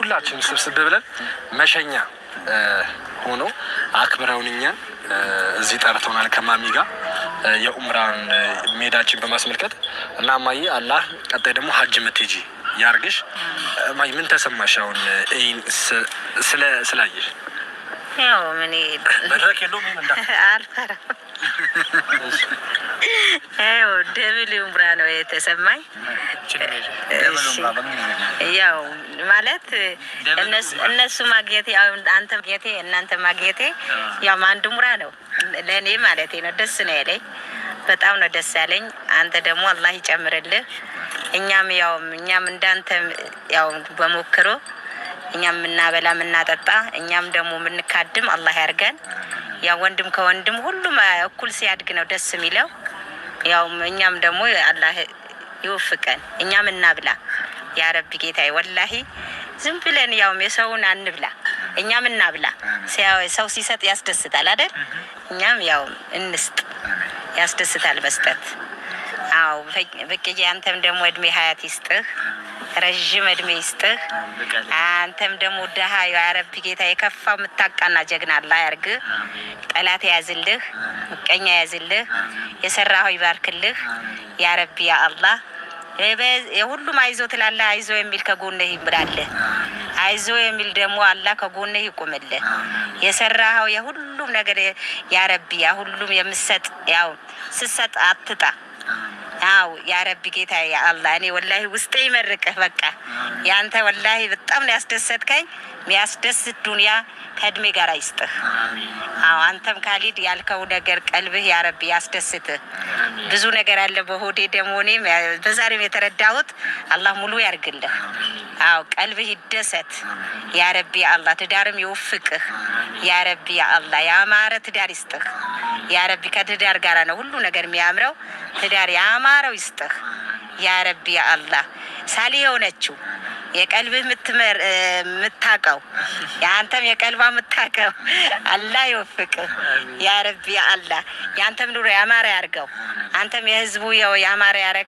ሁላችንም ስብስብ ብለን መሸኛ ሆኖ አክብረውን እኛን እዚህ ጠርተውናል ከማሚ ጋር የኡምራን ሜዳችን በማስመልከት። እና እማዬ፣ አላህ ቀጣይ ደግሞ ሀጅ ምትሄጂ ያርግሽ። እማዬ፣ ምን ተሰማሽ አሁን ይሄን ስላየሽ? ያው ምን መድረክ የለውም አልፈራም። ያው double ኡምራ ነው የተሰማኝ። ያው ማለት እነሱ ማግኘቴ፣ ያው አንተ ማግኘቴ፣ እናንተ ማግኘቴ ያው አንድ ኡምራ ነው ለእኔ ማለት ነው። ደስ ነው ያለኝ፣ በጣም ነው ደስ ያለኝ። አንተ ደግሞ አላህ ይጨምርልህ። እኛም ያው እኛም እንዳንተ ያው በሞክሮ እኛም የምናበላ፣ የምናጠጣ፣ እኛም ደግሞ የምንካድም አላህ ያርገን። ያው ወንድም ከወንድም ሁሉም እኩል ሲያድግ ነው ደስ የሚለው። ያው እኛም ደግሞ አላህ ይወፍቀን፣ እኛም እናብላ። ያ ረቢ ጌታዬ፣ ወላሂ ዝም ብለን ያው የሰውን አንብላ፣ እኛም እናብላ። ሰው ሲሰጥ ያስደስታል አይደል? እኛም ያው እንስጥ፣ ያስደስታል መስጠት። አዎ ብቅዬ፣ አንተም ደግሞ እድሜ ሀያት ይስጥህ፣ ረዥም እድሜ ይስጥህ። አንተም ደግሞ ደሃ ያ ረቢ ጌታ የከፋው የምታቃና ጀግና አላህ ያርግህ። ጠላት ያዝልህ፣ ምቀኛ ያዝልህ፣ የሰራኸው ይባርክልህ። ያ ረቢ ያ አላህ፣ የሁሉም አይዞ ትላለህ። አይዞ የሚል ከጎንህ ይምላልህ። አይዞ የሚል ደግሞ አላህ ከጎንህ ይቁምልህ። የሰራኸው የሁሉም ነገር ያ ረቢ ያ ሁሉም የምሰጥ ያው ስሰጥ አትጣ። አው ያ ረቢ ጌታ ያ አላህ፣ እኔ ወላሂ ውስጤ ይመርቅህ። በቃ ያንተ ወላሂ በጣም ነው ያስደሰትከኝ። የሚያስደስት ዱንያ ከእድሜ ጋር ይስጥህ። አዎ አንተም ካሊድ ያልከው ነገር ቀልብህ ያ ረቢ ያስደስትህ። ብዙ ነገር አለ በሆዴ፣ ደግሞ እኔም በዛሬም የተረዳሁት አላህ ሙሉ ያርግልህ። አዎ ቀልብህ ይደሰት ያ ረቢ ያ አላህ። ትዳርም ይወፍቅህ ያ ረቢ ያ አላህ። ያማረ ትዳር ይስጥህ ያ ረቢ። ከትዳር ጋራ ነው ሁሉ ነገር የሚያምረው። ትዳር ያማረው ይስጥህ ያ ረቢ ያ አላህ። ሳሊ የሆነችው የቀልብህ የምታቀው፣ የአንተም የቀልቧ የምታቀው አላህ ይወፍቅህ ያ ረቢ ያ አላህ። የአንተም ኑሮ ያማረ ያርገው። አንተም የህዝቡ ያማረ ያረግ።